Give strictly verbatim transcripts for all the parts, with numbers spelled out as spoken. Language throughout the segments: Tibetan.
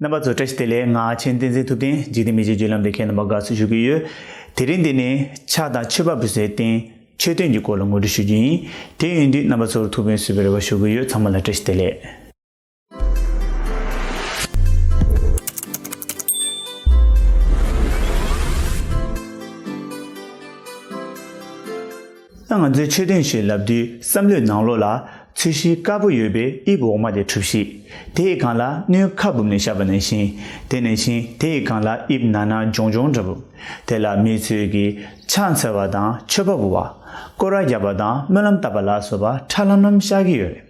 རྣམ་པ་ཚོ་བཀྲ་ཤིས་བདེ་ལེགས། ང་ཆེན་བསྟན་འཛིན་ཐུབ་བསྟན། འཇིག་རྟེན་མི་ཆོས་བརྒྱུད་ལམ་དེ་ཁྱེད་རྣམ་པ་དགའ་བསུ་ཞུ་གི་ཡོད། དེ་རིང་འདི་ནི་ཕྱག་དང་མཆོད་པ་འབུལ་སའི་རྟེན་མཆོད་རྟེན་གྱི་སྐོར་ལ་ངོ་སྤྲོད་ཞུ་རྒྱུ་ཡིན། དེ་ཡིན་དུས་རྣམ་པ་ཚོར་ཐུགས་ཕན་གསོས་པའི་རེ་བ་ཞུ་གི་ཡོད། ཚང་མ་ལ་བཀྲ་ཤིས་བདེ་ལེགས། ད་ང་ཚོས་མཆོད་རྟེན་ཞེས་ལབ་དུས་བསམ་བློའི་ནང་ལོགས་ལ་ཚོས་གཞི་དཀར་པོ་ཡོད་པའི་དབྱིབས་འོག་མ་དེ་གྲུབ་གཞི། དེའི་སྒང་ལ་སྣོད་ཁ་སྦུབ་ནས་བཞག་པ་ནང་བཞིན། དེ་ནང་བཞིན་དེའི་སྒང་ལ་དབྱིབས་ནར་ནར་གྱོང་གྱོང་འདྲ་པོ། དེ་ལ་མི་ཚོས་ཀྱིས་ཕྱག་འཚལ་བ་དང་མཆོད་པ་འབུལ་བ། སྐོར་ར་རྒྱབ་པ་དང་སྨོན་ལམ་བཏབ་པ་ལ་སོགས་པ་ཁྲ་ལམ་ལམ་ཤར་གྱི་ཡོད་རེད།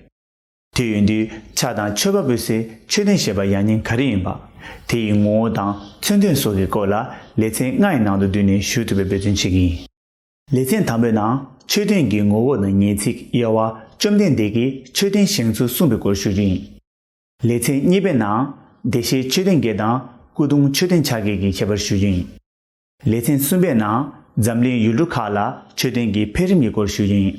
དེ་ཡིན་དུས་ཕྱག་དང་མཆོད་པ་འབུལ་སའི་མཆོད་རྟེན་ཞེས་པ་ཡང་སྙིང་ག་རེ་ཡིན་པ། དེ་ཡི་ངོ་བོ་དང་མཚོན་དོན་སོགས་ཀྱི་སྐོར་ལ་ལེ་ཚན་ལྔ་ཡི་ནང་དུ་བསྡུས་ནས་ཞུ་ཐུབ་པའི་འབད་བརྩོན་བྱེད་ཀྱི་ཡིན། ལེ་ཚན་དང་པོའི་ནང་མཆོད་རྟེན་གྱི་ངོ་བོ་དང་ངེས་ཚིག་དབྱེ་བ། བཅོམ་ལྡན་འདས་ཀྱིས་མཆོད་རྟེན་བཞེངས་ཚུལ་གསུངས་པའི་སྐོར་ཞུ་རྒྱུ་ཡིན། ལེ་ཚན་གཉིས་པའི་ནང་བདེ་གཤེགས་མཆོད་རྟེན་བརྒྱད་དང་སྐུ་གདུང་མཆོད་རྟེན་ཆ་བརྒྱད་ཀྱི་ཁྱད་པར་ཞུ་རྒྱུ་ཡིན། ལེ་ཚན་གསུམ་པའི་ནང་འཛམ་གླིང་ཡུལ་གྲུ་ཁག་ལ་མཆོད་རྟེན་གྱི་འཕེལ་རིམ་གྱི་སྐོར་ཞུ་རྒྱུ་ཡིན།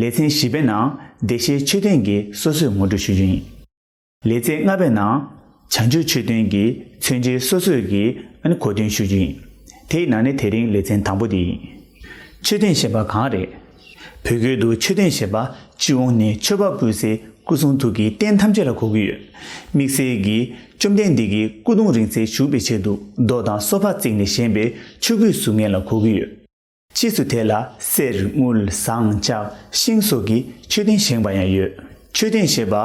ལེ་ཚན་བཞི་པའི་ནང་བདེ་གཤེགས་མཆོད་རྟེན་གྱི་སོ་སོའི་ངོ་སྤྲོད་ཞུ་རྒྱུ་ཡིན། ལེ་ཚན་ལྔ་པའི་ནང་བྱང་ཆུབ་མཆོད་རྟེན་གྱི་མཚོན་བྱེད་སོ་སོའི་གི་ཨ་ནི་གོ་དོན་ཞུ་རྒྱུ་ཡིན། དེའི་ནང་ནས་དེ་རིང་ལེ་ཚན་དང་པོ་དེ་ཡིན། མཆོད་རྟེན་ཞེས་པ་གང་རེད། བོད་སྐད་དུ་མཆོད་རྟེན་ཞེས་པ་སྤྱི་ཡོངས་ནས་མཆོད་པ་འབུལ་སའི་སྐུ་གསུང་ཐུགས་ཀྱི་རྟེན་ཐམས་ཅད་ལ་གོ་གི་ཡོད། དམིགས་བསལ་གྱིས་བཅོམ་ལྡན་འདས་ཀྱི་སྐུ་གདུང་རིང་བསྲེལ་བཞུགས་པའི་ཆེད་དུ་རྡོ་དང་སོ་ཕག་བརྩིགས་ནས་བཞེངས་པའི་ཆོས་གོས་གཟུགས་བརྙན་ལ་གོ་གི་ཡོད། ཕྱིས་སུ་དེ་ལ་གསེར་དངུལ་ཟངས་ལྕགས་ཤིང་སོགས་ཀྱི་མཆོད་རྟེན་བཞེངས་པ་ཡང་ཡོད། མཆོད་རྟེན་ཞེས་པ་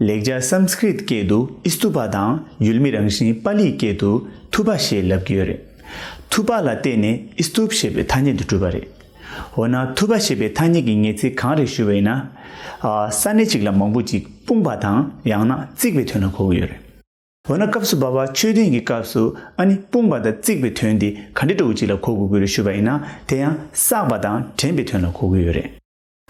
ལེགས་སྦྱར་སཾ་སྐྲྀཏ་སྐད་དུ་ཨི་སྟུ་པ་དང་ཡུལ་མི་རང་བཞིན་པཱ་ལིའི་སྐད་དུ་ཐུ་པ་ཞེས་ལབ་ཀྱི་ཡོད་རེད། ཐུ་པ་ལ་བརྟེན་ནས་ཨི་སྟུ་པ་ཞེས་པའི་ཐ་སྙད་དེ་གྲུབ་པ་རེད། འོ་ན་ཐུ་པ་ཞེས་པའི་ཐ་སྙད་ཀྱི་ངེས་ཚིག་གང་རེད་ཞུས་པ་ཡིན་ན། ཨ། ས་གནས་གཅིག་ལ་མང་པོ་ཅིག་སྤུངས་པ་དང་ཡང་ན་བརྩིགས་པའི་དོན་ལ་གོ་གི་ཡོད་རེད། འོ་ན་སྐབས་སུ་བབ་པ་མཆོད་རྟེན་གྱི་སྐབས་སུ་ཨ་ནི་སྤུངས་པ་དང་བརྩིགས་པའི་དོན་དེ་ག་འདྲ་འདྲ་བོ་ཅིག་ལ་གོ་དགོས་ཀྱི་རེད་ཞུས་པ་ཡིན་ན། དེ་ཡང་བསགས་པ་དང་དྲན་པའི་དོན་ལ་གོ་གི་ཡོད་རེད།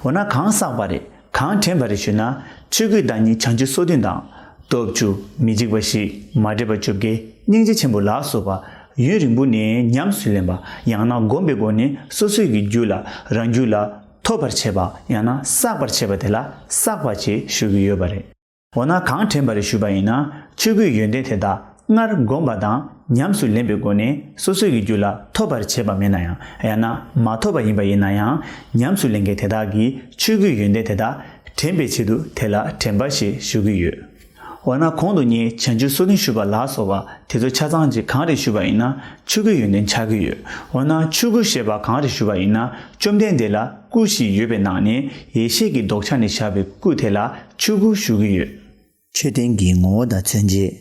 འོ་ན་གང་བསགས་པ་རེད། གང་དྲན་པ་རེད་ཞུས་ན། ཆོས་གོས་བདག་ཉིད་བྱང་ཆུབ་སོ་བདུན་དང་། སྟོབས་བཅུ། མི་འཇིགས་པ་བཞི། མ་འདྲེས་པ་བཅོ་བརྒྱད། སྙིང་རྗེ་ཆེན་པོ་ལ་སོགས་པ་ཡུན་རིང་པོ་ནས་ཉམས་སུ་ལེན་པ་ཡང་ན་སྒོམ་པའི་སྒོ་ནས་སོ་སོའི་གི་རྒྱུད་ལ་རང་རྒྱུད་ལ་ཐོབ་པར་བྱེད་པ་ཡང་ན་བསགས་པར་བྱེད་པ་དེ་ལ་བསགས་པ་ཅེས་ཞུ་གི་ཡོད་པ་རེད། འོ་ན་གང་དྲན་པ་རེད་ཞུས་པ་ཡིན་ན། ཆོས་གོས་ཡོན་ཏན་དེ་དག་སྔར་བསྒོམས་པ་དང་ཉམས་སུ་ལེན་པའི་སྒོ་ནས་སོ་སོའི་གི་རྒྱུད་ལ་ཐོབ་པར་བྱེད་པ་མིན་ན་ཡང་། ཡང་ན་མ་ཐོབ་པ་ཡིན་པ་ཡིན་ན་ཡང་། ཉམས་སུ་ལེན་མཁན་དེ་དག་གིས་ཆོས་གོས་ཡོན་ཏན་དེ་དག་དྲན་པའི་ཆེད་དུ་དེ་ལ་དྲན་པ་ཞེས་ཞུ་གི་ཡོད། འོ་ན་གོང་དུ་ངས་བྱང་ཆུབ་སོ་བདུན་ཞུས་པ་ལ་སོགས་པ་དེ་ཚོ་ཆ་ཚང་ཅིག་གང་རེད་ཞུས་པ་ཡིན་ན། ཆོས་གོས་ཡོན་ཏན་ཆགས་ཀྱི་ཡོད། འོ་ན་ཆོས་སྐུ་ཞེས་པ་གང་རེད་ཞུས་པ་ཡིན་ན། བཅོམ་ལྡན་འདས་ལ་སྐུ་བཞི་ཡོད་པའི་ནང་ནས་ཡེ་ཤེས་ཀྱི་མདོག་ཆགས་ནས་བཞག་པའི་སྐུ་དེ་ལ་ཆོས་སྐུ་ཞུ་གི་ཡོད། མཆོད་རྟེན་གྱི་ངོ་བོ་དང་མཚོན་བྱེད།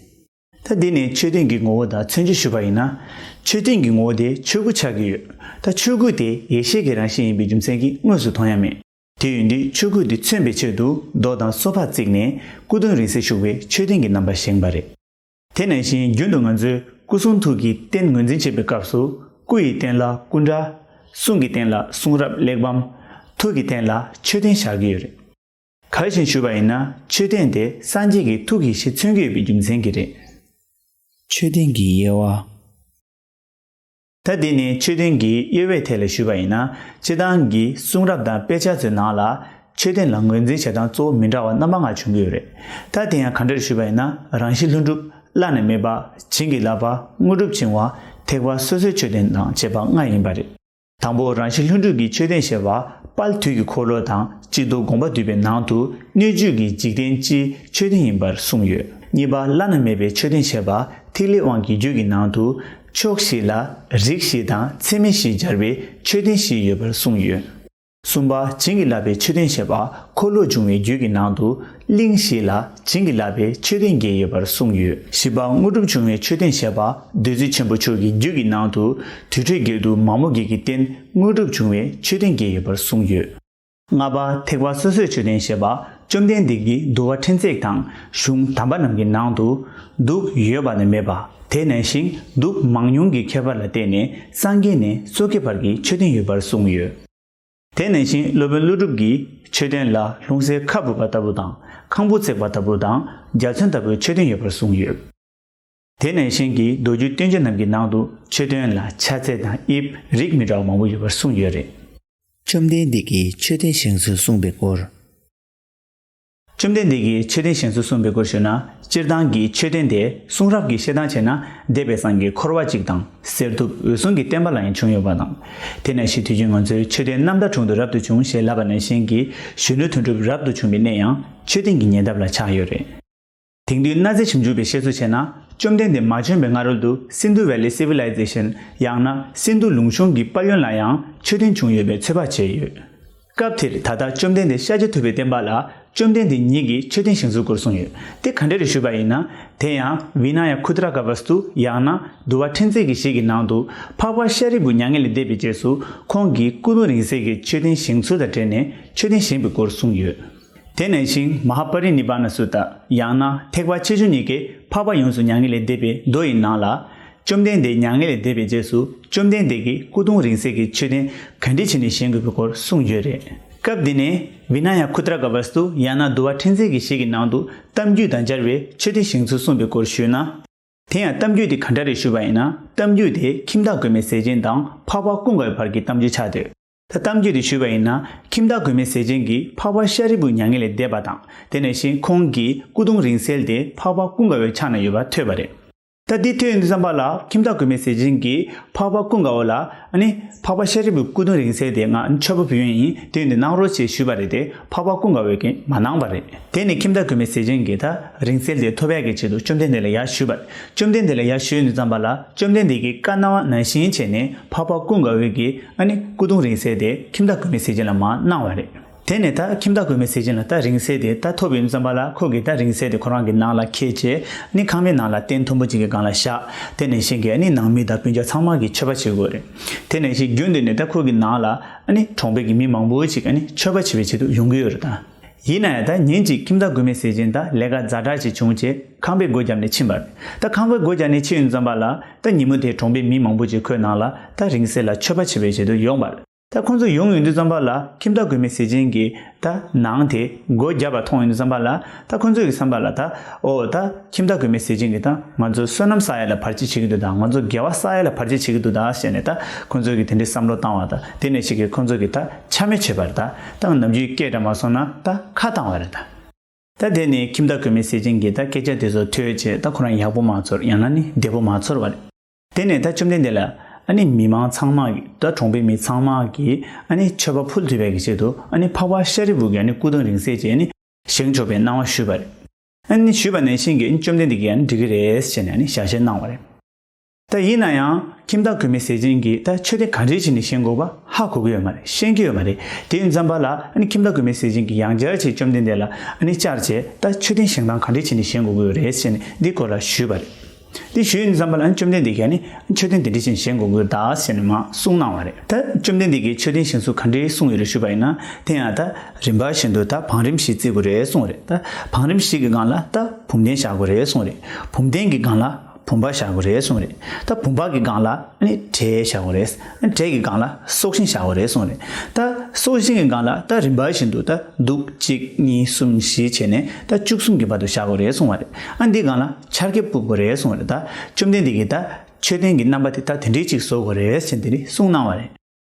ད་འདི་ནས་མཆོད་རྟེན་གྱི་ངོ་བོ་དང་མཚོན་བྱེད་ཞུས་པ་ཡིན་ན། མཆོད་རྟེན་གྱི་ངོ་བོ་དེ་ཆོས་སྐུ་ཆགས་ཀྱི་ཡོད། ད་ཆོས་སྐུ་དེ་ཡེ་ཤེས་ཀྱི་རང་བཞིན་ཡིན་པའི་རྒྱུ་མཚན་གྱིས་དངོས་སུ་མཐོང་ཡ་མེད། དེ་ཡིན་དུས་ཆོས་སྐུ་དེ་མཚོན་པའི་ཆེད་དུ་རྡོ་དང་སོ་ཕག་བརྩིགས་ནས་སྐུ་གདུང་རིང་བསྲེལ་བཞུགས་པའི་མཆོད་རྟེན་གྱི་རྣམ་པ་བཞེངས་པ་རེད། དེ་ནང་བཞིན་རྒྱུན་དུ་ང་ཚོས་སྐུ་གསུང་ཐུགས་ཀྱི་རྟེན་ངོས་འཛིན་བྱེད་པའི་སྐབས་སུ། སྐུ་ཡི་རྟེན་ལ་སྐུ་འདྲ། གསུང་གི་རྟེན་ལ་གསུང་རབ་གླེགས་བམ། ཐུགས་ཀྱི་རྟེན་ལ་མཆོད་རྟེན་བཞག་གི་ཡོད་རེད། གལ་བཞིན་ཞུས་པ་ཡིན་ན། མཆོད་རྟེན་དེ་སངས་རྒྱས་ཀྱི་ཐུགས་ཀྱི་གཞི་མཚོན་གྱི་ཡོད་པའི་རྒྱུ་མཚན་གྱིས་རེད། མཆོད་རྟེན་གྱི་དབྱེ་བ། ད་འདི་ནི་མཆོད་རྟེན་གྱི་དབྱེ་བའི་ཐད་ལ་ཞུས་པ་ཡིན་ན། སྤྱིར་བཏང་གི་གསུང་རབ་དང་དཔེ་ཆ་ཚོའི་ནང་ལ་མཆོད་རྟེན་ལ་ངོས་འཛིན་བྱེད་སྟངས་གཙོ་བོ་མི་འདྲ་བ་རྣམ་པ་ལྔ་བྱུང་གི་ཡོད་རེད། ད་དེ་ཡང་ག་འདྲ་རེད་ཞུས་པ་ཡིན་ན། རང་བཞིན་ལྷུན་གྲུབ། བླ་ན་མེད་པ། བྱིན་གྱིས་བརླབས་པ། དངོས་གྲུབ་འབྱུང་བ། ཐེག་པ་སོ་སོའི་མཆོད་རྟེན་དང་བཅས་པ་ལྔ་ཡིན་པ་རེད། དང་པོ་རང་བཞིན་ལྷུན་གྲུབ་ཀྱི་མཆོད་རྟེན་ཞེས་པ་དཔལ་དུས་ཀྱི་འཁོར་ལོ་དང་སྤྱི་ལྡོག་དགོངས་པ་འདུས་པའི་ནང་དུ་སྣོད་བཅུད་ཀྱི་འཇིག་རྟེན་སྤྱིའི་མཆོད་རྟེན་ཡིན་པར་གསུངས་ཡོད། གཉིས་པ་བླ་ན་མེད་པའི་མཆོད་རྟེན་ཞེས་པ་ཐིག་ལེ་དབང་གི་རྒྱུད་ཀྱི་ནང་དུ་ཕྱོགས་བཞི་ལ་རིགས་བཞི་དང་ཚད་མེད་བཞི་སྦྱར་བའི་མཆོད་རྟེན་བཞི་ཡོད་པར་གསུངས་ཡོད། གསུམ་པ་བྱིན་གྱིས་བརླབས་པའི་མཆོད་རྟེན་ཞེས་པ་འཁོར་ལོ་འབྱུང་བའི་རྒྱུད་ཀྱི་ནང་དུ་གླིང་བཞི་ལ་བྱིན་གྱིས་བརླབས་པའི་མཆོད་རྟེན་བརྒྱད་ཡོད་པར་གསུངས་ཡོད། བཞི་པ་དངོས་གྲུབ་འབྱུང་བའི་མཆོད་རྟེན་ཞེས་པ་བདུད་རྩི་ཆེན་པོ་མཆོག་གི་རྒྱུད་ཀྱི་ནང་དུ་དུར་ཁྲོད་བརྒྱད་དུ་མ་མོ་བརྒྱད་ཀྱི་རྟེན་དངོས་གྲུབ་འབྱུང་བའི་མཆོད་རྟེན་བརྒྱད་ཡོད་པར་གསུངས་ཡོད། ལྔ་པ་ཐེག་པ་སོ་སོའི་མཆོད་རྟེན་ཞེས་པ་བཅོམ་ལྡན་འདས་ཀྱིས་འདུལ་བ་ཕྲན་ཚེགས་དང་གཞུང་དམ་པ་རྣམས་ཀྱི་ནང་དུ་གདུགས་ཡོད་པ་ནི་མེད་པ། དེ་ནང་བཞིན་གདུགས་མང་ཉུང་གི་ཁྱད་པར་ལ་བརྟེན་ནས་སངས་རྒྱས་ནས་མཚོ་སྐྱེས་བར་གྱི་མཆོད་རྟེན་ཡོད་པར་གསུངས་ཡོད། དེ་ནང་བཞིན་སློབ་དཔོན་ཀླུ་སྒྲུབ་ཀྱིས་མཆོད་རྟེན་ལ་ལྷུང་བཟེད་ཁ་སྦུབ་པ་ལྟ་བུ་དང་ཁང་བུ་བརྩེགས་པ་ལྟ་བུ་དང་རྒྱ་མཚོན་ལྟ་བུའི་མཆོད་རྟེན་ཡོད་པར་གསུངས་ཡོད། དེ་ནང་བཞིན་གྱི་མདོ་རྒྱུད་བསྟན་བཅོས་རྣམས་ཀྱི་ནང་དུ་མཆོད་རྟེན་ལ་ཕྱག་འཚལ་དང་དབྱིབས་རིགས་མི་འདྲ་བ་མང་པོ་ཡོད་པར་གསུངས་ཡོད་རེད། བཅོམ་ལྡན་འདས་ཀྱིས་མཆོད་རྟེན་བཞེངས་ཚུལ་གསུངས་པའི་སྐོར། བཅོམ་ལྡན་འདས་ཀྱིས་མཆོད་རྟེན་བཞེངས་ཚུལ་གསུངས་པའི་སྐོར་ཞུས་ན། སྤྱིར་བཏང་གི་མཆོད་རྟེན་དེ་གསུང་རབ་ཀྱི་བཤད་སྟངས་བྱས་ན་འདས་པའི་སང་གི་འཁོར་བ་གཅིག་དང་གསེར་ཐུབ་འོད་སྲུང་གི་བསྟན་པ་ལ་ཡང་བྱུང་ཡོད་པ་དང་། དེ་ནང་བཞིན་དུས་རྒྱུན་ང་ཚོའི་མཆོད་རྟེན་རྣམ་ཐར་དྲུང་དུ་རབ་ཏུ་བྱུང་ཞེས་ལབ་པ་ནང་བཞིན་གྱི་གཞོན་ནུ་དོན་གྲུབ་རབ་ཏུ་བྱུང་བའི་གནས་ཡང་མཆོད་རྟེན་གྱི་ཉེ་འདབས་ལ་ཆགས་ཡོད་རེད། དེང་དུས་གནའ་རྫས་ཞིབ་འཇུག་པས་བཤད་ཚུལ་བྱས་ན། བཅོམ་ལྡན་འདས་མ་བྱོན་པའི་སྔ་རོལ་དུ་Sindhu Valley Civilization ཡང་ན་སིན་དྷུ་ལུང་གཤོང་གི་དཔལ་ཡོན་ལ་ཡང་མཆོད་རྟེན་བྱུང་ཡོད་པའི་ཚོད་དཔག་བྱས་ཡོད། སྐབས་དེར་ད་ལྟ་བཅོམ་ལྡན་འདས་ཤཱཀྱ་ཐུབ་པའི་བསྟན་པ་ལ་བཅོམ་ལྡན་འདས་ཉིད་ཀྱིས་མཆོད་རྟེན་བཞེངས་ཚུལ་སྐོར་གསུངས་ཡོད། དེ་ག་འདྲ་རེད་ཞུས་པ་ཡིན་ན། དེ་ཡང་Vinaya Khudragavastu ཡང་ན་འདུལ་བ་ཕྲེང་མཛེས་ཀྱི་གཞི་གི་ནང་དུ་འཕགས་པ་ཤཱ་རིའི་བུ་མྱ་ངན་ལས་འདས་པའི་རྗེས་སུ་ཁོང་གིས་སྐུ་གདུང་རིང་བསྲེལ་གྱི་མཆོད་རྟེན་བཞེངས་ཚུལ་དང་འབྲེལ་ནས་མཆོད་རྟེན་བཞེངས་པའི་སྐོར་གསུངས་ཡོད། དེ་ནང་བཞིན་Mahaparinibbanasutta ཡང་ན་ཐེག་པ་ཆེ་ཆུང་གཉིས་ཀྱི་འཕགས་པ་ཡོངས་སུ་མྱ་ངན་ལས་འདས་པའི་མདོ་ཡི་ནང་ལ། བཅོམ་ལྡན་འདས་མྱ་ངན་ལས་འདས་པའི་རྗེས་སུ་བཅོམ་ལྡན་འདས་ཀྱིས་སྐུ་གདུང་རིང་བསྲེལ་གྱི་མཆོད་རྟེན་ག་འདྲ་བྱས་ནས་བཞེངས་དགོས་པའི་སྐོར་གསུངས་ཡོད་རེད། སྐབས་འདི་ནས་Vinaya Khudragavastu ཡང་ན་འདུལ་བ་ཕྲེང་མཛེས་ཀྱི་གཞི་གི་ནང་དུ་གཏམ་རྒྱུད་དང་སྦྱར་བའི་མཆོད་རྟེན་བཞེངས་ཚུལ་གསུངས་པའི་སྐོར་ཞུས་ན། དེ་ཡང་གཏམ་རྒྱུད་དེ་ག་འདྲ་རེད་ཞུས་པ་ཡིན་ན། གཏམ་རྒྱུད་དེ་ཁྱིམ་བདག་མགོན་མེད་ཟས་སྦྱིན་དང་འཕགས་པ་ཀུན་དགའ་བོའི་བར་གྱི་གཏམ་རྒྱུད་ཆགས་འདུག་ད་གཏམ་རྒྱུད་དེ་ཞུས་པ་ཡིན་ན། ཁྱིམ་བདག་མགོན་མེད་ཟས་སྦྱིན་གྱིས་འཕགས་པ་ཤཱ་རིའི་བུ་མྱ་ངན་ལས་འདས་པ་དང་། དེ་ནང་བཞིན་ཁོང་གི་སྐུ་གདུང་རིང་བསྲེལ་དེ་འཕགས་པ་ཀུན་དགའ་བོའི་ཕྱག་ན་ཡོད་པ་ཐོས་པ་རེད། ད་འདི་ཐོས་ཡོང་དུས་ཙམ་པ་ལ་ཁྱིམ་བདག་མགོན་མེད་ཟས་སྦྱིན་གྱིས་འཕགས་པ་ཀུན་དགའ་བོ་ལ། ཨ་ནི་འཕགས་པ་ཤཱ་རིའི་བུའི་སྐུ་གདུང་རིང་བསྲེལ་དེ་ང་མཆོད་པ་ཕུལ་ཡོང་ཡིན། དེ་ཡིན་དུས་གནང་རོགས་ཞེས་ཞུས་པ་རེད་དེ། འཕགས་པ་ཀུན་དགའ་བོས་ཀྱང་མ་གནང་བ་རེད། དེ་ནས་ཁྱིམ་བདག་མགོན་མེད་ཟས་སྦྱིན་གྱིས་ད་རིང་བསྲེལ་དེ་ཐོབ་ཡག་གི་ཆེད་དུ་བཅོམ་ལྡན་འདས་ལ་ཡར་ཞུས་པ་རེད། བཅོམ་ལྡན་འདས་ལ་ཡར་ཞུས་ཡོང་དུས་ཙམ་པ་ལ་བཅོམ་ལྡན་འདས་ཀྱིས་བཀའ་གནང་བ་ནང་བཞིན་བྱས་ནས་འཕགས་པ་ཀུན་དགའ་བོས་ཀྱིས་ཨ་ནི་སྐུ་གདུང་རིང་བསྲེལ་དེ་ཁྱིམ་བདག་མགོན་མེད་ཟས་སྦྱིན་ལ་མར་གནང་བ་རེད། དེ་ནས་ད་ཁྱིམ་བདག་མགོན་མེད་ཟས་སྦྱིན་ལ་ད་རིང་བསྲེལ་དེ་ད་ཐོབ་ཡོང་དུས་ཙམ་པ་ལ་ཁོ་གིས་ད་རིང་བསྲེལ་དེ་ཁོ་རང་གི་ནང་ལ་འཁྱེར་བྱས་ནི་ཁང་པའི་ནང་ལ་སྟན་མཐོན་པོ་ཅིག་གི་སྒང་ལ་བཞག་དེ་ནང་བཞིན་གྱི་ནི་ནང་མི་དང་སྤུན་ཀྱག་ཚང་མ་གིས་མཆོད་པ་བྱེད་དགོས་རེད། དེ་ནང་བཞིན་རྒྱུན་དུ་ནས་ད་ཁོ་གི་ནང་ལ་ཨ་ནི་གྲོང་པའི་གི་མི་མང་པོ་ཅིག་ཨ་ནི་མཆོད་པ་བྱེད་པའི་ཆེད་དུ་ཡོང་གི་ཡོད་རེད་ད། ཡིན་ན་ཡང་ད་ཉིན་གཅིག་ཁྱིམ་བདག་མགོན་མེད་ཟས་སྦྱིན་ད་ལས་ཀ་ཛ་དྲག་ཅིག་བྱུང་བྱས་ཁང་པའི་སྒོ་བརྒྱབ་ནས་ཕྱིན་པ་རེད། ད་ཁང་པའི་སྒོ་བརྒྱབ་ནས་ཕྱིན་ཡོང་དུས་ཙམ་པ་ལ་ད་ཉིན་མོ་དེ་གྲོང་པའི་མི་མང་པོ་ཅིག་ཁོའི་ནང་ལ་ད་རིང་བསྲེལ་ལ་མཆོད་པ་བྱེད་པའི་ཆེད་དུ་ཡོང་བ་རེད། ད་ཁོང་ཚོ་ཡོང་ཡོང་དུས་ཙམ་པ་ལ་ཁྱིམ་བདག་མགོན་མེད་ཟས་སྦྱིན་གྱིས་ད་ནང་དེ་སྒོ་བརྒྱབ་པ་མཐོང་ཡོང་དུས་ཙམ་པ་ལ་ད་ཁོང་ཚོ་གི་བསམ་པ་ལ་ད་ཨོ་ད་ཁྱིམ་བདག་མགོན་མེད་ཟས་སྦྱིན་གྱིས་ད་ང་ཚོ་བསོད་ནམས་བསགས་ཡ་ལ་བར་ཆད་བྱེད་ཀྱི་འདུག་ད་ང་ཚོ་དགེ་བ་བསགས་ཡ་ལ་བར་ཆད་བྱེད་ཀྱི་འདུག་ད་ཟེར་ནས་ད་ཁོང་ཚོ་གིས་དེ་འདྲའི་བསམ་བློ་བཏང་བ་ད་དེ་ནས་ཞིག་གིས་ཁོང་ཚོ་གིས་ད་ཆ་མེད་བྱས་པ་རེད་ད། ད་ནམ་རྒྱུན་སྐད་སྒྲ་མ་སོང་ན་ད་ཁ་བཏང་བ་རེད་ད། ད་དེ་ནས་ཁྱིམ་བདག་མགོན་མེད་ཟས་སྦྱིན་གྱིས་ད་སྐད་ཆ་དེ་ཚོ་ཐོས་བྱས་ད་ཁོ་རང་ཡག་པོ་མ་ཚོར་ཡང་ན་ནི་བདེ་པོ་མ་ཚོར་བ་རེད། དེ་ནས་ད་བཅོམ་ལྡན་འདས་ལ་ཨ་ནི་མི་མང་ཚང་མ་གིས་ད་གྲོང་པའི་མི་ཚང་མ་གིས་ཨ་ནི་མཆོད་པ་ཕུལ་ཐུབ་པའི་གི་ཆེད་དུ་ཨ་ནི་འཕགས་པ་ཤཱ་རིའི་བུ་གིས་ཨ་ནི་སྐུ་གདུང་རིང་བསྲེལ་བྱས་ཨ་ནི་བཞེངས་ཆོག་པའི་གནང་བ་ཞུས་པ་རེད། ཨ་ནི་ཞུས་པ་ནང་བཞིན་གྱི་ཨ་ནི་བཅོམ་ལྡན་འདས་ཀྱིས་ཨ་ནི་འགྲིག་གི་རེད་ཟེར་ནས་ཨ་ནི་ཞལ་བཞེས་གནང་བ་རེད། ད་ཡིན་ན་ཡང་ཁྱིམ་བདག་མགོན་མེད་ཟས་སྦྱིན་གྱིས་ད་མཆོད་རྟེན་ག་འདྲས་བྱས་ནས་བཞེངས་དགོས་པ་ཧ་གོ་གི་ཡོད་མ་རེད། ཤེས་ཀྱི་ཡོད་མ་རེད། དེ་ཡིན་ཙམ་པ་ལ་ཨ་ནི་ཁྱིམ་བདག་མགོན་མེད་ཟས་སྦྱིན་གྱིས་ཡང་བསྐྱར་བྱས་བཅོམ་ལྡན་འདས་ལ་ཨ་ནི་བཅར་བྱས་ད་མཆོད་རྟེན་བཞེངས་སྟངས་ག་འདྲས་བྱས་ནས་བཞེངས་དགོས་ཀྱི་ཡོད་རེད་ཟེར་ནས་འདི་སྐོར་ལ་ཞུས་པ་རེད། འདི་ཞུས་ཡིན་ཙམ་པ་ལ་ཨ་ནི་བཅོམ་ལྡན་འདས་ཀྱིས་ཨ་ནི་མཆོད་རྟེན་དེ་འདྲས་བྱས་ནས་བཞེངས་དགོས་ཀྱི་ཡོད་ད་ཟེར་ནས་མར་གསུངས་གནང་བ་རེད། ད་བཅོམ་ལྡན་འདས་ཀྱིས་མཆོད་རྟེན་བཞེངས་ཚུལ་ག་འདྲས་གསུངས་ཡོད་རེད་ཞུས་པ་ཡིན་ན། དེ་ཡང་ད་རིམ་པ་བཞིན་དུ་ད་བང་རིམ་བཞི་བརྩི་དགོས་རེད་གསུངས་རེད། ད་བང་རིམ་བཞི་གི་སྒང་ལ་ད་བུམ་གདན་བཞག་དགོས་རེད་གསུངས་རེད། བུམ་གདན་གྱི་སྒང་ལ་བུམ་པ་བཞག་དགོས་རེད་གསུངས་རེད། ད་བུམ་པ་གི་སྒང་ལ་ཨ་ནི་བྲེ་བཞག་དགོས་རེད། ཨ་ནི་བྲེ་གི་སྒང་ལ་སྲོག་ཤིང་བཞག་དགོས་རེད་གསུངས་རེད། ད་སྲོག་ཤིང་གི་སྒང་ལ་ད་རིམ་པ་བཞིན་དུ་ད་གདུགས་གཅིག་གཉིས་གསུམ་བཞི་བྱས་ནས་ད་བཅུ་གསུམ་གྱི་བར་དུ་བཞག་དགོས་རེད་གསུངས་པ་རེད། ཨ་འདིའི་སྒང་ལ་ཆར་ཁེབས་ཕུབ་དགོས་རེད་གསུངས་པ་རེད། ད་བཅོམ་ལྡན་འདས་ཀྱིས་ད་མཆོད་རྟེན་གྱི་རྣམ་པ་དེ་ད་དེ་འདྲའི་ཅིག་བཟོ་དགོས་རེད་ཟེར་དེ་འདྲའི་གསུངས་གནང་བ་རེད།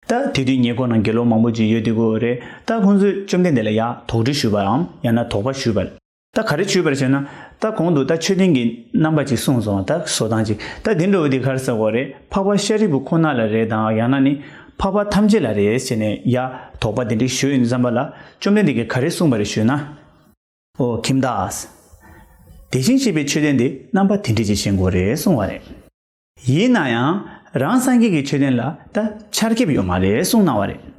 ད་དེ་དུས་ཉེ་འཁོར་ན་དགེ་སློང་མང་པོ་ཅིག་ཡོད་དེ་གོ་རེད། ད་ཁོང་ཚོས་བཅོམ་ལྡན་འདས་ལ་ཡ་དོགས་འདྲི་ཞུས་པའམ་ཡང་ན་དོགས་པ་ཞུས་པ་རེད། ད་ག་རེ་ཞུས་པ་རེད་ཟེར་ན། ད་གོང་དུ་ད་མཆོད་རྟེན་གྱི་རྣམ་པ་ཅིག་གསུངས་སོང་། ད་བཟོ་སྟངས་ཅིག་ད་དེ་འདྲ་བོ་དེ་ག་རེ་ཟེར་དགོས་རེད། འཕགས་པ་ཤཱ་རིའི་བུ་ཁོ་ན་ལ་རེད་དང་ཡང་ན་ནི་འཕགས་པ་ཐམས་ཅད་ལ་རེད་ཟེར་ནས་ཡ་དོགས་པ་དེ་འདྲ་ཞུས་ཡོང་དུས་ཙམ་པ་ལ་བཅོམ་ལྡན་འདས་ཀྱིས་ག་རེ་གསུངས་པ་རེད་ཞུས་ན། ཨོ་ཁྱིམ་བདག་དེ་བཞིན་གཤེགས་པའི་མཆོད་རྟེན་དེ་རྣམ་པ་དེ་འདྲ་ཅིག་བཞེངས་དགོས་རེད་གསུངས་པ་རེད། ཡིན་ན་ཡང་རང་སངས་རྒྱས་ཀྱི་མཆོད་རྟེན་ལ་ད་ཆར་ཁེབས་ཡོད་མ་རེད་གསུངས་གནང་བ་རེད།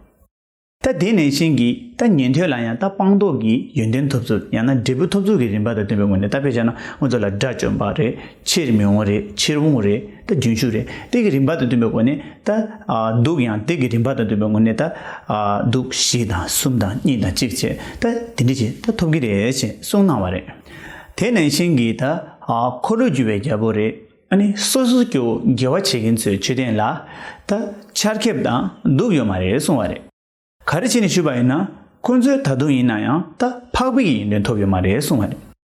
ད་དེ་ནང་བཞིན་གྱི་ད་ཉན་ཐོས་ལ་ཡང་ད་སྤངས་རྟོགས་ཀྱི་ཡོན་ཏན་ཐོབ་ཚུལ་ཡང་ན་འབྲས་བུ་ཐོབ་ཚུལ་གྱི་རིམ་པ་དང་བསྟུན་པའི་ངོས་ནས། ད་དཔེ་བཞག་ན་ང་ཚོ་ལ་དགྲ་བཅོམ་པ་རེད། ཕྱིར་མི་འོང་རེད། ཕྱིར་འོང་རེད། ད་རྒྱུན་ཞུགས་རེད། དེ་གི་རིམ་པ་དང་བསྟུན་པའི་སྒོ་ནས་ད་ཨ་གདུགས་ཡང་དེ་གི་རིམ་པ་དང་བསྟུན་པའི་ངོས་ནས་ད་ཨ་གདུགས་བཞི་དང་གསུམ་དང་གཉིས་དང་གཅིག་བྱས་ད་དེ་འདྲ་ཅིག་ད་ཐོབ་ཀྱི་རེད་ཅེས་གསུངས་གནང་བ་རེད། དེ་ནང་བཞིན་གྱི་ད་ཨ་འཁོར་ལོས་སྒྱུར་བའི་རྒྱལ་པོ་རེད། ཨ་ནི་སོ་སོ་སྐྱོ་བོ་དགེ་བ་བྱེད་མཁན་ཚོའི་མཆོད་རྟེན་ལ་ད་ཆར་ཁེབས་དང་གདུགས་ཡོད་མ་རེད་གསུངས་པ་རེད། ག་རེ་བྱས་ནས་ཞུས་པ་ཡིན་ན་ཁོང་ཚོས་ད་དུང་ཡིན་ན་ཡང་ད་འཕགས་པའི་ཡོན་ཏན་ཐོབ་ཡོད་མ་རེད་གསུངས་པ་རེད།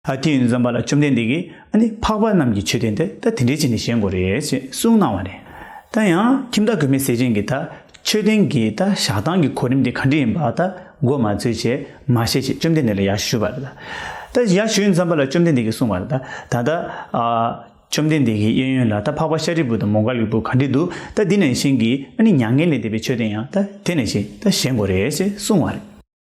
ཨ་དེ་ཡིན་ཙམ་པ་ལ་བཅོམ་ལྡན་འདས་ཀྱིས་ཨ་ནི་འཕགས་པ་རྣམས་ཀྱི་མཆོད་རྟེན་དེ་ད་དེ་འདྲས་བྱས་ནས་བཞེངས་དགོས་རེད་ཅེས་གསུངས་གནང་བ་རེད། ད་ཡང་ཁྱིམ་བདག་མགོན་མེད་ཟས་སྦྱིན་གྱིས་ད་མཆོད་རྟེན་གྱི་ད་བཞག་སྟངས་ཀྱི་གོ་རིམ་དེ་ག་འདྲས་ཡིན་པ་ད་མགོ་མ་ཚོས་བྱས་མ་བཤད་བྱས་བཅོམ་ལྡན་འདས་ལ་ཡར་ཞུས་པ་རེད། ད་ ད་ཡར་ཞུས་ཙམ་པ་ལ་བཅོམ་ལྡན་འདས་ཀྱིས་གསུངས་པ་རེད། ད་ད་ལྟ་ཨ། བཅོམ་ལྡན་འདས་ཀྱི་གཡས་གཡོན་ལ་ད་འཕགས་པ་ཤཱ་རིའི་བུ་དང་མོའུ་འགལ་གྱི་བུ་ག་འདྲ་འདུག་ད་འདི་ནང་བཞིན་གྱི་ཨ་ནི་མྱ་ངན་ལས་འདས་པའི་མཆོད་རྟེན་ཡང་ད་དེ་ནང་བཞིན་ད་བཞེངས་དགོས་རེད་ཅེས་གསུངས་པ་རེད།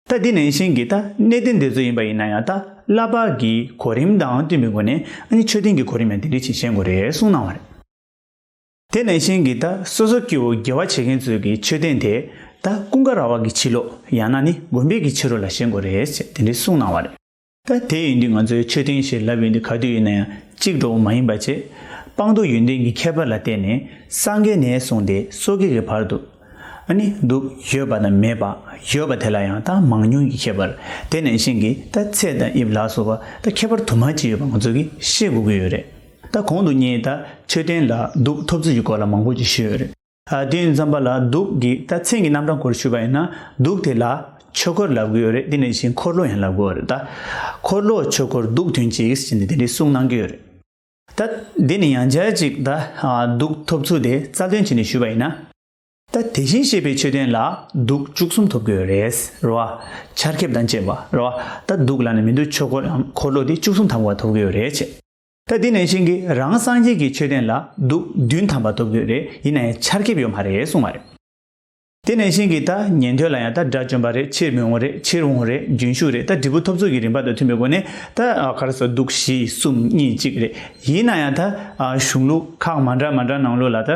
ད་འདི་ནང་བཞིན་གྱི་ད་གནས་བརྟན་དེ་ཚོ་ཡིན་པ་ཡིན་ན་ཡང་ད་བསླབ་པ་གི་གོ་རིམ་དང་བསྟུན་པའི་སྒོ་ནས་ཨ་ནི་མཆོད་རྟེན་གྱི་གོ་རིམ་ཡང་དེ་འདྲ་ཅིག་བཞེངས་དགོས་རེད་གསུངས་གནང་བ་རེད། དེ་ནང་བཞིན་གྱི་ད་སོ་སོ་སྐྱེ་བོ་དགེ་བ་བྱེད་མཁན་ཚོའི་གི་མཆོད་རྟེན་དེ་ད་ཀུན་དགའ་ར་བ་གི་ཕྱི་ལོགས་ཡང་ན་ནི་དགོན་པའི་གི་ཕྱི་རོལ་ལ་བཞེངས་དགོས་རེད་ཅེས་དེ་འདྲ་གསུངས་གནང་བ་རེད། ད་དེ་ཡིན་དུས་ང་ཚོའི་མཆོད་རྟེན་ཞེས་ལབ་ཡོང་དུས་ག་དུས་ཡིན་ན་ཡང་གཅིག་འདྲ་བོ་མ་ཡིན་པ་བྱས། སྤངས་རྟོགས་ཡོན་ཏན་གྱི་ཁྱད་པར་ལ་བརྟེན་ནས་སངས་རྒྱས་ནས་བཟུང་སྟེ་སོ་སྐྱེ་གི་བར་དུ། ཨ་ནི་གདུགས་ཡོད་པ་དང་མེད་པ། ཡོད་པ་དེ་ལ་ཡང་ད་མང་ཉུང་གི་ཁྱད་པར། དེ་ནང་བཞིན་གྱི་ད་ཚད་དང་དབྱིབས་ལ་སོགས་པ་ད་ཁྱད་པར་དུ་མ་ཅིག་ཡོད་པ་ང་ཚོ་གིས་ཤེས་དགོས་ཀྱི་ཡོད་རེད། ད་གོང་དུ་ངས་ད་མཆོད་རྟེན་ལ་གདུགས་ཐོབ་ཚུལ་གྱི་སྐོར་ལ་མང་པོ་ཅིག་ཞུས་ཡོད་རེད། ཨ་དེ་ཡིན་ཙམ་པ་ལ་གདུགས་ཀྱི་ད་མཚན་གྱི་རྣམ་གྲངས་སྐོར་ཞུས་པ་ཡིན་ན་གདུགས་དེ་ལ་ཆོས་འཁོར་ལབ་ཀྱི་ཡོད་རེད། དེ་ནང་བཞིན་འཁོར་ལོ་ཡང་ལབ་ཀྱི་ཡོད་རེད། ད་འཁོར་ལོ་ཆོས་འཁོར་གདུགས་དོན་གཅིག་ཟེར་ནས་དེ་འདྲའི་གསུངས་གནང་གི་ཡོད་རེད། ད་འདི་ནི་ཡང་བསྐྱར་ཅིག་ད་གདུགས་ཐོབ་ཚུལ་དེ་རྩ་དོན་བྱས་ནས་ཞུས་པ་ཡིན་ན། ད་དེ་བཞིན་གཤེགས་པའི་མཆོད་རྟེན་ལ་གདུགས་བཅུ་གསུམ་ཐོབ་ཀྱི་ཡོད་རེད། རེད་བ། ཆར་ཁེབས་དང་བཅས་པ་རེད་བ། ད་གདུགས་ལབ་ནས་མི་འདུག་ཆོས་འཁོར་འཁོར་ལོ་དེ་བཅུ་གསུམ་ཐམ་པ་ཐོབ་ཀྱི་ཡོད་རེད་ཅེས། ད་དེ་ནང་བཞིན་གྱི་རང་སངས་རྒྱས་ཀྱི་མཆོད་རྟེན་ལ་གདུགས་བདུན་ཐམ་པ་ཐོབ་ཀྱི་ཡོད་རེད། ཡིན་ན་ཡང་ཆར་ཁེབས་ཡོད་མ་རེད་གསུངས་པ་རེད། དེ་ནང་བཞིན་གྱི་ད་ཉན་ཐོས་ལ་ཡང་ད་དགྲ་བཅོམ་པ་རེད། ཕྱིར་མི་འོང་རེད། ཕྱིར་འོང་རེད། རྒྱུན་ཞུགས་རེད། ད་འབྲས་བུ་ཐོབ་ཚུལ་གྱི་རིམ་པ་དང་མཐུན་པའི་སྒོ་ནས་ད་ག་རེ་ཟེར་གདུགས་བཞི་གསུམ་གཉིས་གཅིག་རེད། ཡིན་ན་ཡང་ད་གཞུང་ལུགས་ཁག་མ་འདྲ་མ་འདྲ་ནང་ལོགས་ལ་ད་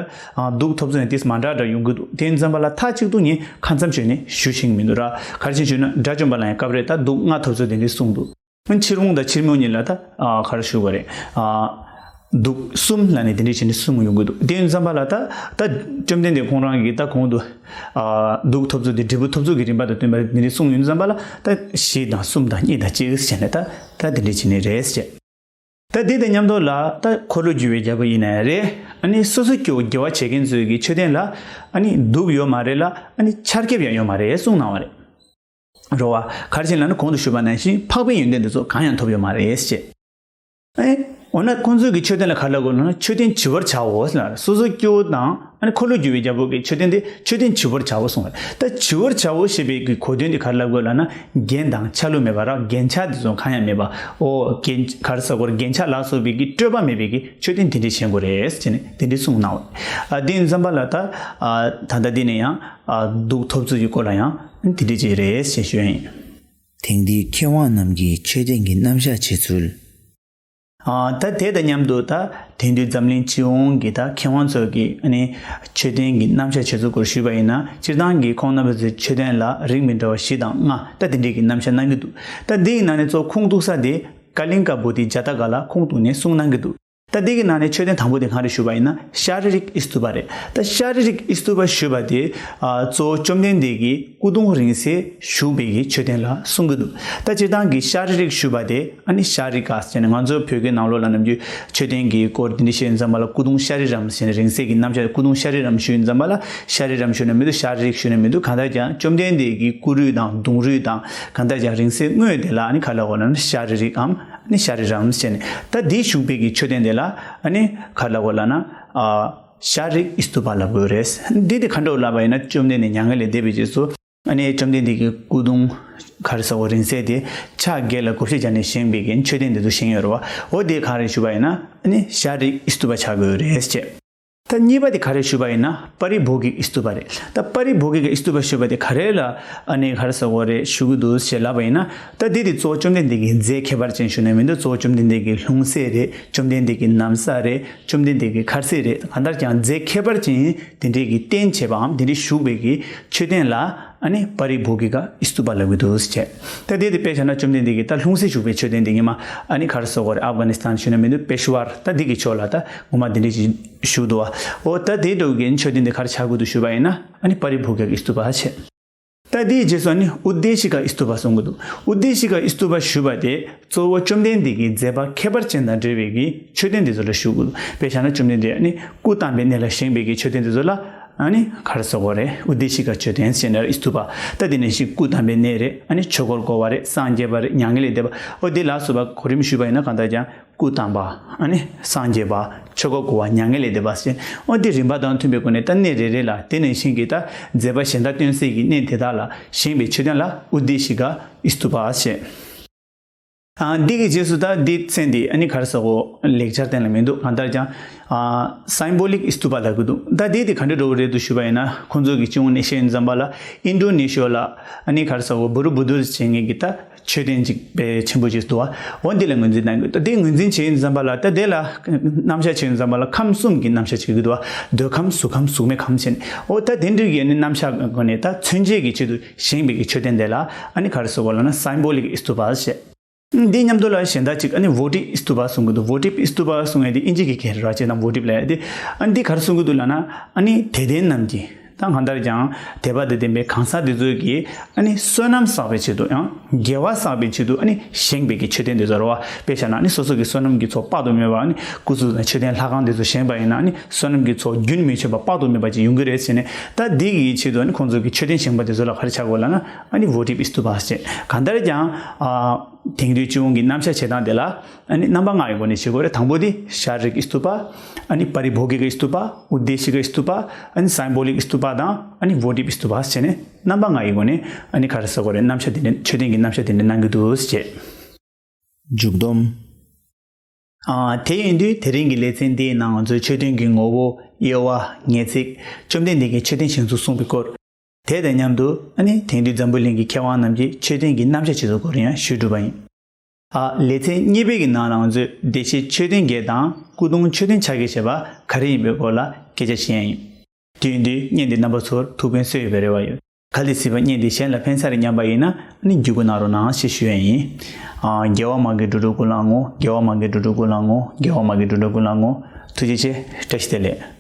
གདུགས་ཐོབ་ཚུལ་ཡང་ཏིས་མ་འདྲ་འདྲ་ཡོང་གི་འདུག་དེ་ཡིན་ཙམ་པ་ལ་མཐའ་གཅིག་ཏུ་ངས་ཁ་མཚམས་གཅོད་ནས་ཞུ་ཤེས་ཀྱི་མི་འདུག་ར། ག་རེ་བྱས་ཞུས་ན་དགྲ་བཅོམ་པ་ལ་ཡང་སྐབས་རེ་ད་གདུགས་ལྔ་ཐོབ་ཚུལ་དེ་འདྲ་གསུངས་འདུག་ཕྱིར་འོང་དང་ཕྱིར་མི་འོང་གཉིས་ལ་ད་ག་རེ་ཞུ་དགོས་རེད། གདུགས་གསུམ་ལབ་ནས་དེ་འདྲ་བྱས་ནས་གསུང་ཡོང་གི་འདུག་དེ་ཡིན་ཙམ་པ་ལ་ད་ད་བཅོམ་ལྡན་འདས་ཁོང་རང་གིས་ད་གོང་དུ་གདུགས་ཐོབ་ཚུལ་དེ་འབྲས་བུ་ཐོབ་ཚུལ་གྱི་རིམ་པ་དང་བསྟུན་པ་དེ་འདྲ་གསུང་ཡོང་ཙམ་པ་ལ་ད་བཞི་དང་གསུམ་དང་གཉིས་དང་གཅིག་བྱས་ནས་ད་ད་དེ་འདྲ་བྱས་ནས་རེད་ཟེར། ད་དེ་དང་མཉམ་དུ་ལ་ད་འཁོར་ལོས་སྒྱུར་བའི་རྒྱལ་པོ་ཡིན་ན་ཡང་རེད། ཨ་ནི་སོ་སོ་སྐྱེ་བོ་དགེ་བ་བྱེད་མཁན་ཚོའི་གི་མཆོད་རྟེན་ལ་ཨ་ནི་གདུགས་ཡོད་མ་རེད་ལ། ཨ་ནི་ཆར་ཁེབས་ཡང་ཡོད་མ་རེད་གསུངས་གནང་བ་རེད། རེད་བ། ག་རེ་བྱས་ལབ་ན་གོང་དུ་ཞུས་པ་ནང་བཞིན་འཕགས་པའི་ཡོན་ཏན་དེ་ཚོ་གང་ཡང་ཐོབ་ཡོད་མ་རེད་ཅེས། ཨེ། འོ་ན་ཁོང་ཚོའི་གི་མཆོད་རྟེན་ལ་ག་རེ་ལབ་དགོས་ལབ་ན་མཆོད་རྟེན་བྱི་བར་བྱའོ་ལབ། སོ་སོ་སྐྱེ་བོ་དང་ཨ་ནི་འཁོར་ལོས་སྒྱུར་བའི་རྒྱལ་པོ་གི་མཆོད་རྟེན་དེ་མཆོད་རྟེན་བྱི་བར་བྱའོ་གསུངས་པ་རེད། ད་བྱི་བར་བྱའོ་ཞེས་པའི་གི་གོ་དོན་དེ་ག་རེ་ལབ་དགོས་ལབ་ན་རྒྱན་དང་ཆ་ལུགས་མེད་པ་ར། རྒྱན་ཆ་དེ་ཚོ་གང་ཡང་མེད་པ། ཨོ་རྒྱན་ག་རེ་ཟེར་དགོས་རེད། རྒྱན་ཆ་ལ་སོགས་པའི་གི་སྤྲོས་པ་མེད་པའི་གི་མཆོད་རྟེན་དེ་འདྲས་བཞེངས་དགོས་རེད་ཅེས་ནས་དེ་འདྲས་གསུངས་གནང་བ་རེད། ཨ་དེ་ཡིན་ཙམ་པ་ལ་ད་ཨ་ད་ལྟ་འདི་ནས་ཡང་ཨ་གདུགས་ཐོབ་ཚུལ་གྱི་སྐོར་ལ་ཡང་དེ་འདྲས་ཅིག་རེད་ཅེས་ཞུ་ཡ་ཡིན། དེང་དུས་མཁས་དབང་རྣམས་ཀྱིས་མཆོད་རྟེན་གྱི་རྣམ་གཞག་བྱེད་ཚུལ། ཨ་ད་དེ་དང་མཉམ་དུ་ད་དེང་དུས་འཛམ་གླིང་སྤྱི་ཡོངས་ཀྱི་ད་མཁས་དབང་ཚོ་གིས་ཨ་ནི་མཆོད་རྟེན་གྱི་རྣམ་གཞག་བྱེད་ཚུལ་སྐོར་ཞུས་པ་ཡིན་ན། སྤྱིར་བཏང་གི་ཁོང་རྣམ་པ་ཚོའི་མཆོད་རྟེན་ལ་རིགས་མི་འདྲ་བ་བཞི་དང་ལྔ་ད་དེ་འདྲས་ཀྱི་རྣམ་གཞག་གནང་གི་འདུག་ད་འདི་ཡི་ནང་ནས་གཙོ་ཁུངས་གཏུགས་ས་དེ་ཀ་ལིང་ཀ་བོ་དྷི་ཛ་ཏ་ཀ་ལ་ཁུངས་གཏུགས་ནས་གསུངས་གནང་གི་འདུག་ད་འདི་གི་ནང་ནས་མཆོད་རྟེན་དང་པོ་དེ་གང་རེད་ཞུས་པ་ཡིན་ན་ཤཱ་རི་རིག་ཨི་སྟུ་པ་རེད། ད་ཤཱ་རི་རིག་ཨི་སྟུ་པ་ཞུས་པ་དེ་ཨ་གཙོ་བོ་བཅོམ་ལྡན་འདས་ཀྱི་སྐུ་གདུང་རིང་བསྲེལ་བཞུགས་པའི་གི་མཆོད་རྟེན་ལ་གསུང་གི་འདུག་ད་སྤྱིར་བཏང་གི་ཤཱ་རི་རིག་ཞུས་པ་དེ་ཨ་ནི་ཤཱ་རི་ཀ་ཟེར་ནས་ང་ཚོ་བོད་སྐད་ནང་ལོགས་ལ་ནམ་རྒྱུན་མཆོད་རྟེན་གྱི་སྐོར་དེ་འདྲ་བཤད་ཙམ་པ་ལ་སྐུ་གདུང་ཤཱ་རི་རམ་ཟེར་ནས་རིང་བསྲེལ་གྱི་རྣམ་གཞག་སྐུ་གདུང་ཤཱ་རི་རམ་ཞུས་ཙམ་པ་ལ་ཤཱ་རི་རམ་ཞུས་ན་མི་འདུག་ཤཱ་རི་རིག་ཞུས་ན་མི་འདུག་གང་ལྟར་ཀྱང་བཅོམ་ལྡན་འདས་ཀྱི་སྐུ་རུས་དང་གདུང་རུས་དང་གང་ལྟར་ཀྱང་རིང་བསྲེལ་དངོས་དེ་ལ་ཨ་ནི་ག་ལབ་དགོས་ལབ་ན་ཤཱ་རི་རིག་གམ་ཨ་ནི་ཤཱ་རི་རམ་ཟེར་ནས། ད་འདི་བཞུགས་པའི་གི་མཆོད་རྟེན་དེ་ལ་ཨ་ནི་ག་ལབ་དགོས་ལབ་ན་ཨ་ཤཱ་རིག་ཨི་སྟུ་པ་ལབ་དགོས་རེད། འདི་དེ་ག་འདྲ་ལབ་པ་ཡིན་ན་བཅོམ་ལྡན་འདས་མྱ་ངན་ལས་འདས་པའི་རྗེས་སུ་ཨ་ནི་བཅོམ་ལྡན་འདས་ཀྱི་སྐུ་གདུང་ག་རེ་ཟེར་དགོས་རིང་བསྲེལ་དེ་ཕྱག་བརྒྱད་ལ་བགོ་བཤའ་བརྒྱབ་ནས་བཞེངས་པའི་གི་མཆོད་རྟེན་དེ་ཚོ་བཞེངས་ཡོད་རེད་བ། འོ་དེ་ག་རེ་ཞུས་པ་ཡིན་ན་ཨ་ནི་ཤཱ་རིག་ཨི་སྟུ་པ་ཆགས་དགོས་རེད་ཅེས། ད་གཉིས་པ་དེ་ག་རེ་ཞུས་པ་ཡིན་ན་པ་རི་བྷོ་གིག་ཨི་སྟུ་པ་རེད། ད་པ་རི་བྷོ་གིག་ཨི་སྟུ་པ་ཞུས་པ་དེ་ག་རེ་ལ་ཨ་ནི་ག་རེ་ཟེར་དགོས་རེད་ཞུ་གི་འདུག་ཞེས་ལབ་པ་ཡིན་ན། ད་འདི་དེ་གཙོ་བོ་བཅོམ་ལྡན་འདས་ཀྱི་རྫས་ཁྱད་པར་ཅན་ཞུ་ན་མི་འདུག་གཙོ་བོ་བཅོམ་ལྡན་འདས་ཀྱི་ལྷུང་བཟེད་རེད། བཅོམ་ལྡན་འདས་ཀྱི་ན་བཟའ་རེད། བཅོམ་ལྡན་འདས་ཀྱི་འཁར་གསིལ་རེད། གང་ལྟར་ཀྱང་རྫས་ཁྱད་པར་ཅན་དེ་འདྲས་ཀྱི་རྟེན་བྱེད་པའམ་དེ་འདྲས་བཞུགས་པའི་གི་མཆོད་རྟེན་ལ་ཨ་ནི་པ་རི་བྷོ་གི་ཀ་ཨི་སྟུ་པ་ལབ་ཀྱི་འདུག་ཟེར། ད་དེ་དེ་དཔེ་བཞག་ན་བཅོམ་ལྡན་འདས་ཀྱི་ད་ལྷུང་བཟེད་བཞུགས་པའི་མཆོད་རྟེན་དེ་ཉི་མ་ཨ་ནི་ག་རེ་ཟེར་དགོས་རེད། ཨབ་གྷ་ནི་སི་ཐན་ཞུ་ན་མི་འདུག་པེ་ཤ་ཝར་ད་འདི་གི་ཕྱོགས་ལ་ད་ངོ་མ་དེ་འདྲས་ཅིག་བཞུགས་འདུག་བ། འོ་ད་དེ་འདྲ་གི་མཆོད་རྟེན་དེ་ག་རེ་ཆགས་ཀྱི་འདུག་ཞུས་པ་ཡིན་ན་ཨ་ནི་པ་རི་བྷོ་གི་ཀ་ཨི་སྟུ་པ་བྱས། ད་དེའི་རྗེས་སུ་ཨ་ནི་ཨུ་དེ་ཤི་ཀ་ཨི་སྟུ་པ་གསུང་གི་འདུག་ཨུ་དེ་ཤི་ཀ་ཨི་སྟུ་པ་ཞུས་པ་དེ་གཙོ་བོ་བཅོམ་ལྡན་འདས་ཀྱི་མཛད་པ་ཁྱད་པར་ཅན་དང་འབྲེལ་བའི་གི་མཆོད་རྟེན་དེ་ཚོ་ལ་ཞུ་དགོས། དཔེ་བཞག་ན་བཅོམ་ལྡན་འདས་ནི་སྐུ་བལྟམས་པའི་གནས་ལ་བཞེངས་པའི་གི་མཆོད་རྟེན་དེ་ཚོ་ལ་ཨ་ནི་ག་རེ་ཟེར་དགོས་རེད། ཨུ་དེ་ཤི་ཀ་མཆོད་རྟེན་ཟེར་ནས་ཨི་སྟུ་པ། ད་དེ་ནང་བཞིན་སྐུ་བལྟམས་པའི་གནས་རེད། ཨ་ནི་ཆོས་འཁོར་བསྐོར་བ་རེད། སངས་རྒྱས་པ་རེད། མྱ་ངན་ལས་འདས་པ། ཨོ་དེ་ལ་སོགས་པ་གོ་རིམ་ཞུས་པ་ཡིན་ན་གང་ལྟར་ཀྱང་སྐུ་བལྟམས་པ། ཨ་ནི་སངས་རྒྱས་པ། ཆོས་འཁོར་བསྐོར་བ། མྱ་ངན་ལས་འདས་པ་ཟེར། ཨོ་དེ་རིམ་པ་དང་མཐུན་པའི་སྒོ་ནས་ད་གནས་རེ་རེ་ལ་དེ་ནང་བཞིན་གྱི་ད་མཛད་པ་གཞན་དག་སྟོན་སའི་གི་གནས་དེ་དག་ལ་བཞེངས་པའི་མཆོད་རྟེན་ལ་ཨུ་དེ་ཤི་ཀ་ཨི་སྟུ་པ་ཟེར། ཨ་འདི་གི་རྗེས་སུ་ད་འདི་མཚན་འདི་ཨ་ནི་ག་རེ་ཟེར་གོ་ལེགས་སྦྱར་སྟེང་ལ་མི་འདུག་གང་ལྟར་ཀྱང་ཨ་symbolic stupa ལབ་ཀྱི་འདུག་ད་འདི་དེ་ག་འདྲ་འདྲ་བོ་རེད་འདུག་ཞུས་པ་ཡིན་ན། ཁོང་ཚོ་གི་སྤྱི་ཡོངས་ནས་བཤད་ཡིན་ཙམ་པ་ལ་ཨིན་ཌོ་ནེ་ཤི་ཡ་ལ་ཨ་ནི་ག་རེ་ཟེར་གོ་བུ་རུ་བུ་དུ་ཟེར་མཁན་གྱི་ད་མཆོད་རྟེན་ཅིག་དཔེ་ཆེན་པོ་ཅིག་འདུག་བ། འོ་འདི་ལ་ངོས་འཛིན་གནང་གི་འདུག་ད་འདི་ངོས་འཛིན་བྱེད་ཡིན་ཙམ་པ་ལ་ད་དེ་ལ་རྣམ་གཞག་བྱེད་ཡིན་ཙམ་པ་ལ་ཁམས་གསུམ་གྱི་རྣམ་གཞག་བྱེད་ཀྱི་འདུག་བ། འདོད་ཁམས་གཟུགས་ཁམས་གཟུགས་མེད་ཁམས་བྱས་ནས། འོ་ད་དེ་འདྲ་གི་ཨ་ནི་རྣམ་གཞག་སྒོ་ནས་ད་མཚོན་བྱེད་ཀྱི་ཆེད་དུ་བཞེངས་པའི་གི་མཆོད་རྟེན་དེ་ལ་ཨ་ནི་ག་རེ་ཟེར་གོ་ལབ་ན་symbolic stupa ཞེས། འདི་མཉམ་དུ་ལ་གཞན་དག་ཅིག་ཨ་ནི་votive stupa གསུང་གི་འདུག votive stupa གསུང་ཡ་དེ་ཨིན་ཇི་གི་སྐད་རེད་བ། ཅེ་དང་votive ལབ་ཡ་དེ། ཨ་ནི་འདི་ག་རེ་གསུང་གི་འདུག་ལབ་ན། ཨ་ནི་དད་ལྡན་རྣམས་ཀྱིས་ད་གང་ལྟར་ཀྱང་དད་པ་དང་ལྡན་པའི་གང་ཟག་དེ་ཚོ་གིས་ཨ་ནི་བསོད་ནམས་བསགས་པའི་ཆེད་དུ་ཡང་དགེ་བ་བསགས་པའི་ཆེད་དུ་ཨ་ནི་བཞེངས་པའི་གི་མཆོད་རྟེན་དེ་ཚོ་རེད་བ། དཔེ་བཞག་ན་ཨ་ནི་སོ་སོ་གི་བསོད་ནམས་ཀྱི་ཚོགས་དཔག་ཏུ་མེད་པ་ཨ་ནི་སྐུ་གཟུགས་དང་མཆོད་རྟེན་ལྷ་ཁང་དེ་ཚོ་བཞེངས་པ་ཡིན་ན་ཨ་ནི་བསོད་ནམས་ཀྱི་ཚོགས་རྒྱུན་མི་ཆད་པ་དཔག་ཏུ་མེད་པ་ཅིག་ཡོང་གི་རེད་ཟེར་ནས། ད་འདི་གི་ཆེད་དུ་ཨ་ནི་ཁོང་ཚོ་གི་མཆོད་རྟེན་བཞེངས་པ་དེ་ཚོ་ལ་ག་རེ་ཆགས་དགོས་ལབ་ན་ཨ་ནི་votive stupa ཟེར། གང་ལྟར་ཀྱང་ཨ། དེང་དུས་སྤྱི་ཡོངས་ཀྱི་རྣམ་གཞག་བྱེད་སྟངས་དེ་ལ་ཨ་ནི་རྣམ་པ་ལྔ་ཡི་སྒོ་ནས་བྱེད་དགོས་རེད། དང་པོ་དེ་ཤཱ་རིག་སྟུ་པ། ཨ་ནི་པ་རི་བྷོ་གི་ཀ་སྟུ་པ། ཨུ་དེ་ཤི་ཀ་སྟུ་པ། ཨ་ནི་སའི་བྷོ་ལིག་སྟུ་པ་དང་ཨ་ནི་བྷོ་ཊིབ་སྟུ་པ་བྱས་ནས་རྣམ་པ་ལྔ་ཡི་སྒོ་ནས་ཨ་ནི་ག་རེ་ཟེར་དགོས་རེད། རྣམ་གཞག་དེ་འདྲ་མཆོད་རྟེན་གྱི་རྣམ་གཞག་དེ་འདྲ་གནང་གི་འདུག་ཅེས། མཇུག་སྡོམ། ཨ། དེ་ཡིན་དུས་དེ་རིང་གི་ལེ་ཚན་འདིའི་ནང་ང་ཚོས་མཆོད་རྟེན་གྱི་ངོ་བོ། དབྱེ་བ། ངེས་ཚིག་བཅོམ་ལྡན་འདས་ཀྱིས་མཆོད་རྟེན་བཞེངས་ཚུལ་གསུངས་པའི་སྐོར། དེ་དང་མཉམ་དུ་ཨ་ནི་དེང་དུས་འཛམ་བུ་གླིང་གི་མཁས་དབང་རྣམས་ཀྱིས་མཆོད་རྟེན་གྱི་རྣམ་གཞག་བྱེད་ཚུལ་སྐོར་ཡང་ཞུས་གྲུབ་པ་ཡིན། ཨ། ལེ་ཚན་གཉིས་པའི་གི་ནང་ལ་ང་ཚོས་བདེ་གཤེགས་མཆོད་རྟེན་བརྒྱད་དང་སྐུ་གདུང་མཆོད་རྟེན་ཕྱག་བརྒྱ་ཞེས་པ་ག་རེ་ཡིན་པའི་སྐོར་ལ་སྐད་ཆ་བཤད་ཡ་ཡིན། དུས་འདི་བརྙན་འདི་རྣམ་པ་ཚོར་ཐུགས་ཕན་གསོས་ཡོད་པའི་རེ་བ་ཡོད། གལ་ཏེ་སྲིད་པ་བརྙན་འདི་གཞན་ལ་ཕན་ས་རེ་སྙམ་པ་ཡིན་ན་ཨ་ནི་བརྒྱུད་སྐུར་གནང་རོགས་གནང་ཞེས་ཞུ་ཡ་ཡིན། ཨ། རྒྱལ་བ་མ་གི་འགྲོ་དྲུག་ཀུན་ལ་བསྔོ། རྒྱལ་བ་མ་གི་འགྲོ་དྲུག་ཀུན་ལ་བསྔོ། རྒྱལ་བ་མ་གི་འགྲོ་དྲུག་ཀུན་ལ་བསྔོ། ཐུགས་རྗེ་ཆེ། བཀྲ་ཤིས་བདེ་ལེགས།